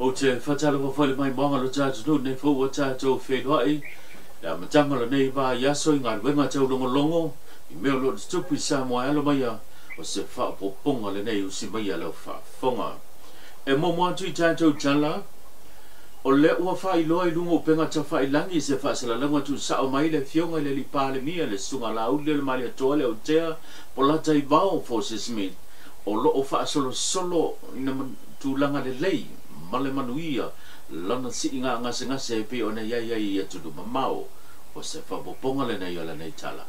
Ou te faatalofa foi i le maimoaga o lo tatou atunuu i lenei foi ua tatou feiloai i le amataga o lenei vaiaso i galuega taulogologo i mea o lo o tutupu i Samoa e alo maia o se faaopoopoga lenei usi maia lau faafofoga. E muamua atu i tatou tala, o lea ua faailoa i luga o upega tafailagi se faasalalauga tuusao mai le Afioga i le Alii Palemia le Susuga Laauli o le Malietoa le Autea Polataivao Fosi Smith o lo o faasolosolo ina tulaga lelei ma le manuia lana siiga gasegase e pei ona i ai ai i atunuu mamao. O se faaopoopoga lenei o lenei tala.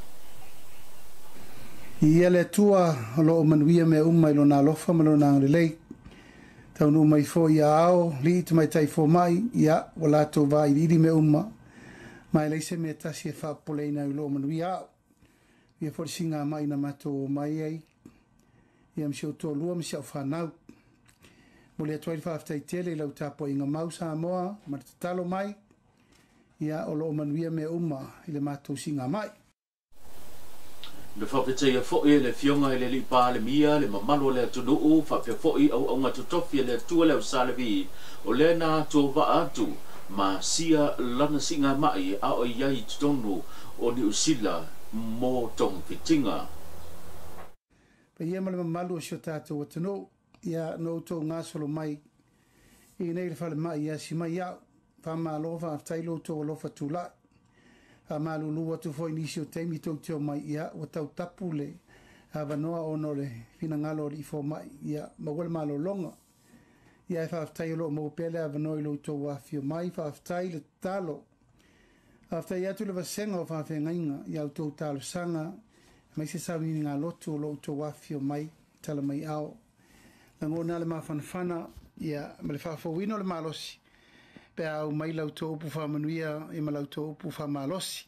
Ia le Atua o lo o manuia mea uma i Lona alofa ma Lona agalelei. Taunuu mai foi ia ao, alii tamaitai fomai, ia, ua latou vailiili mea uma, ma e leai se mea e tasi e faapopoleina ai o lo o manuia au. Ia foi le siigamai na matou omai ai, ia ma si ou toalua ma si au fanau. Momoli atu ai le faafetai tele i lau tapuaiga mau Samoa ma le tatalo mai, ia, o lo o manuia mea uma i le matou siigamai. Na faafetaia foi e le Afioga i le Alii Palemia le mamalu o le atunuu faapea foi auauna totofi a le Atua le Ausalevi o lea na atoavaa atu ma asia lana siigamai a o i ai i totonu o Niu Sila mo togafitiga. Paia ma le mamalu o si o tatou atunuu, ia na outou gasolo mai i inei i le falemai e asi mai au. Faamalo faafetai lo outou alofa tulai. Faamalulu atu foi i nisi o taimi tou te omai, ia ua tau tapu le avanoa ona o le finagalo o alii fomai, ia maua le malologa. Ia ae faafetai o lo o maua pea le avanoa i lo outou afifio mai, faafetai le tatalo. Faafetai atu le vasega o faafeagaiga i a outou talosaga aemaise sauniuniga lotu o lo outou afifio mai, tala mai ao. Lagona le mafanafana ia ma le faafouina o le malosi pe a aumai la outou upu faamanuia ia ma la outou upu faamalosi.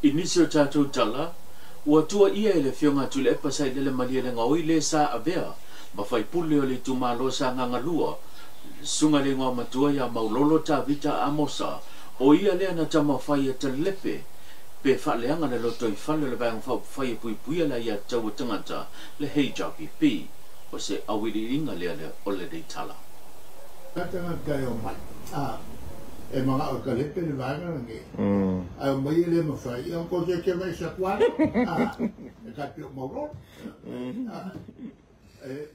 I nisi o tatou tala, ua tuuaia e le Afioga a Tuilaepa Sailele Malielegaoi le sa avea ma faipule o le itumalo Sagaga 2, le Susuga i le Igoamatua ia Maulolo Tavita Amosa, o ia lea na taumafai e talepe pe faaleaga le lotoifale o le Vaega Faaupufai e Puipuia le Aiatatau a Tagata, le HRPP. O se auiliiliga lea o lenei tala. Tagata e omai, a e manao e kalepe le vaega lenei, ae omai e le mafai, ia ona tou te mai sa tuana, a e tai pei o Maulolo, a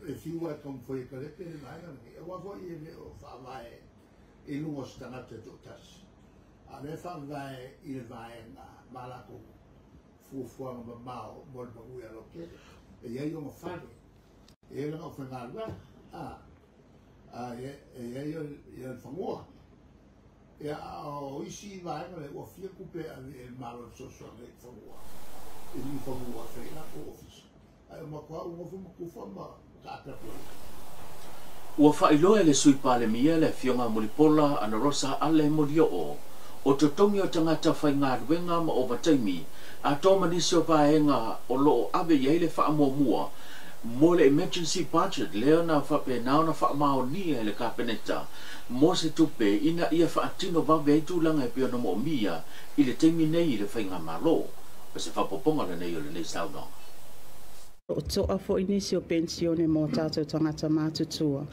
e fiu lava e taumafai e kalepe le vaega lenei, aua foi e le o faavae i luga o se tagata e toatasi, a o lea e faavae i le vaega ma latou fuafuaga mamao mo le manuia lautele. E i ai ona fale, e i ai lana aufaigaluega, a e i ai le fanua. Ia, a o isi vaega lea ua fia tupe e ave i le Malo e fesoasoani ai i fanua, i ni fanua e fai ai latou ofisa, ae o matua ou nofo ma tufa ma taape atu ai. Ua faailoa e le Sui Palemia le Afioga Mulipola Anarosa Ale Molioo o totogi o tagata faigaluega ma ovataimi atoa ma nisi o vaega o lo o ave i ai le faamuamua mo le emergency budget lea na faapena ona faamaonia e le Kapeneta mo se tupe ina ia faatino vave ai tulaga e pei ona moomia i le taimi nei i le faigamalo. O se faaopoopoga lenei o lenei saunoaga. O toa foi nisi o pensione mo tatou tagata matutua,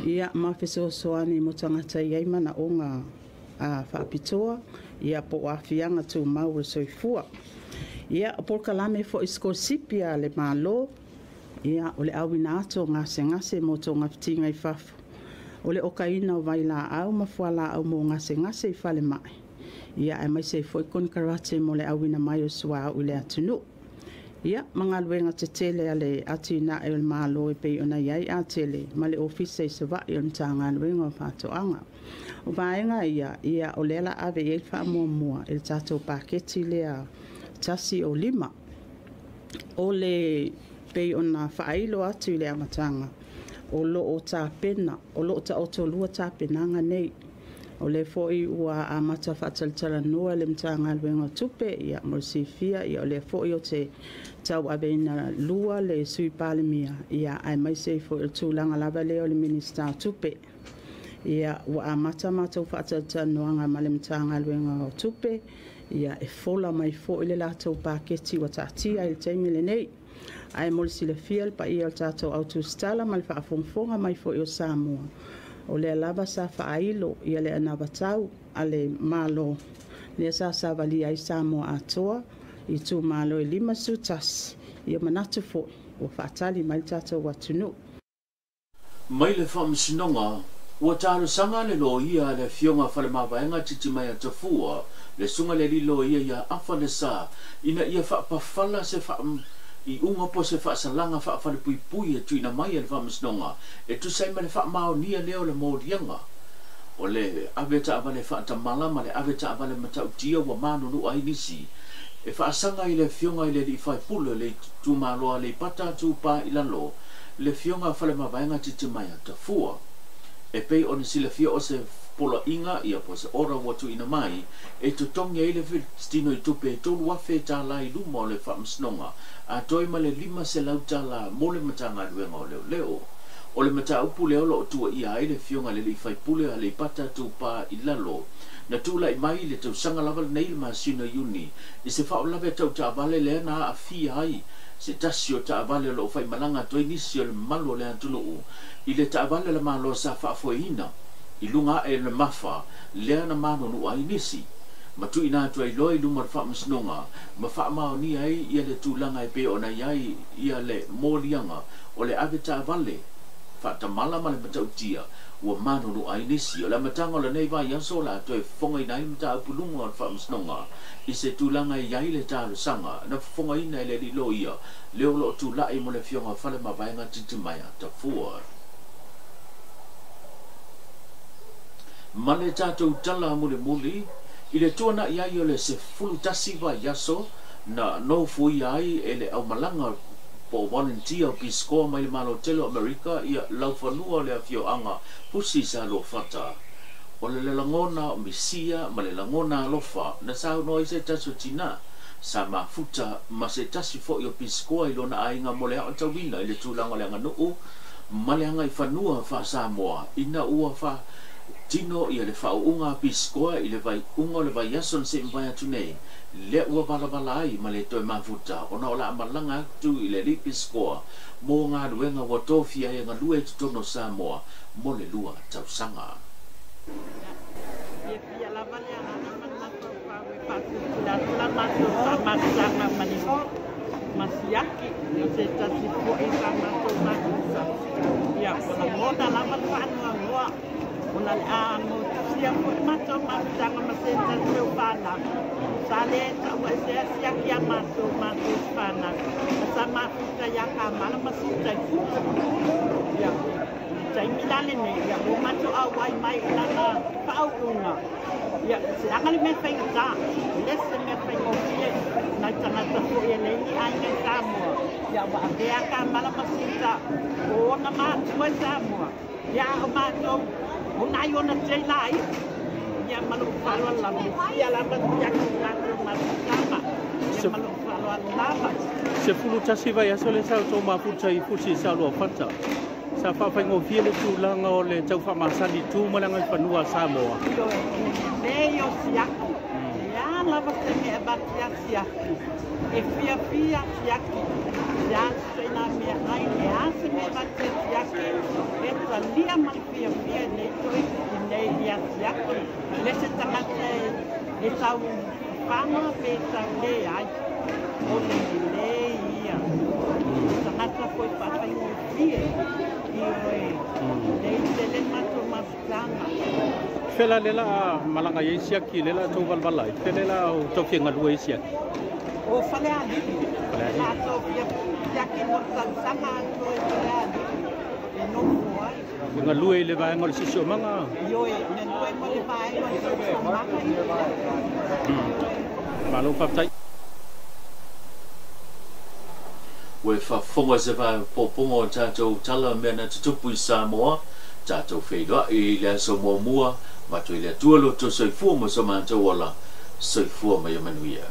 ia ma fesoasoani mo tagata i ai manaoga faapitoa, ia po o aafiaga tumau o le soifua. Ia o polokalame foi sikolasipi a le Malo, ia o le auina atu o gasegase mo togafitiga i fafo, o le okaina o vailaau ma fualaau mo gasegase i falemai, ia aemaise ai foi konekarate mo le auina mai o suauu i le atunuu. Ia ma galuega tetele a le atinae o le Malo e pei ona i ai atele ma le ofisa i Savaii o le Matagaluega o Faatoaga. O vaega ia, ia o lea la ave i ai le faamuamua i le tatou paketi lea 1 o 5. O le pei ona faailo atu i le amataga, o lo o tapena, o lo o taotolua tapenaga nei. O lea foi ua amata faatalatalanoa le Matagaluega o Tupe, ia mo le silafia, ia o lea foi o te tauaveina lua le Sui Palemia, ia aemaise ai foi o le tulaga lava lea o le Minisita o Tupe. Ia ua amata matou faatalatalanoaga ma le Matagaluega o Tupe, ia e fola mai foi le latou paketi ua taatia i le taimi lenei. Ae mo le silafia le paia o le tatou autusitala ma le faafogafoga mai foi o Samoa, O lea lava sa faailo ia le anavatau a le Malo lea sa savalia ai Samoa atoa i itumalo e 51. Ia manatu foi ua faatali mai le tatou atunuu. Mai le Faamasinoga, ua talosaga le loia a le Afioga Falemavaega Titimaea Tafua, le susuga i le alii loia ia Afa Lesa, ina ia faapafala se faaiuga po o se faasalaga faafalepuipui e tuuina mai e le Faamasinoga e tusa ai ma le faamaonia lea o le moliaga o le ave taavale faatamala ma le ave taavale matautia ua manunua ai nisi e faasaga i le Afioga i le Alii Faipule o le Itumalo Aleipata Itupa i Lalo, le Afioga a Falemavaega Titimaea Tafua. E pei ona silafia o se poloaiga ia po o se order ua tuuina mai e totogi ai le tino i tupe e $3,000 i luma o le Faamasinoga atoa ma le $500 mo le Matagaluega o Leoleo. O le mataupu lea o lo o tuuaia ai le Afioga i le Alii Faipule o Aleipata Itupa i Lalo na tulai mai i le tausaga lava lenei i le masina o Iuni i se faalavelave tau taavale lea na aafia ai se tasi o taavale o lo o faimalaga atu ai nisi o le mamalu o le atunuu i le taavale a le Malo sa faafoeina i luga ae o le mafa lea na manunua ai nisi ma tuuina atu ai loa i luma o le Faamasinoga ma faamaonia ai ia le tulaga e pei ona i ai ia le moliaga o le ave taavale faatamala ma le matautia ua manunua ai nisi. O le amataga o lenei vaiaso o le a toe fofogaina ai le mataupu luga o le Faamasinoga i se tulaga e i ai le talosaga na fofogaina e le alii loia lea o lo o tulai mo le Afioga Falemavaega Titimaea Tafua. Ma le tatou tala mulimuli i le tuanai ai o le 11 vaiaso na nofoia ai e le aumalaga po o volunteer o Peace Corps mai le Malo tele o Amerika ia laufanua o le afioaga Pusi Saluafata. O le lagona o misia ma le lagona alofa na saunoa ai se tasi o tina sa mafuta ma se tasi foi o Peace Corps i lona aiga mo le aotauina i le tulaga o le aganuu ma le agaifanua faa-Samoa ina ua faatino ia le faauuga a Peace Corps i le vaiuga o le vaiaso na se'i mavae atu nei lea ua valavala ai ma le toe mafuta ona o le a malaga atu i le alii Peace Corps mo galuega ua tofia ai e galue i totonu o Samoa mo le 2 tausaga. Fiafia lava le agaga ma le mafaufau e faasilasila atu la matou faamataga ma le masiaki ma se tasi foi sa matou mafuta. Ia, o lagona lava le faanoanoa ona le a motusia foi le matou mafutaga ma se tasi o fanau. Sa le tauaesea siaki a matou matou fanau. Ma sa mafuta ia kamala ma sita i futa. Ia, taimi la lenei, ia, ua matou auai mai i lana faauuga. Ia, se aga le mea faigata, e le se mea faigofie, nai tagata foi e le ni aiga i Samoa. Ia, ua avea kamala ma sita o ona matua i Samoa. Ia, a o matou, o nai ona teila ai. Ia, ma lou faaaloalo lava, ia lava siaki matou mafutaga. Ia, ma lou faaaloalo lava. 11 vaiaso le sa outou mafuta i Fusi Saluafata. Sa faafaigofie le tulaga o le taufaamasani tu ma le agaifanua a Samoa. Ioe, o le lelei o siaki. E a lava se mea e avatu ia siaki. E fiafia siaki. Se a se ituaiga meaai, e a se mea e avatu ia siaki. E talia ma le fiafia e nei toe i nei ia siaki. E le se tagata e tau fafaga pe tau leai. O le lelei ia. Tagata foi faafaigofie. Ioe, lei tele matou mafutaga. Fela le la malaga i ai siaki le la tou valavala ai. Fela la o tau fia galue ai siaki. O Falealili. Falealili. Matou fia siaki mo le tausaga atoa i Falealili e nofo ai. E galue i le vaega o le siosiomaga. Ioe, galue mo le vaega o le siosiomaga i siaki. Malo faafetai. Ua e faafofoga i se faaopoopoga o tatou tala mea na tutupu i Samoa, tatou feiloai i le aso muamua, matou i le Atua lo outou soifua ma so matou ola, soifua ma ia manuia.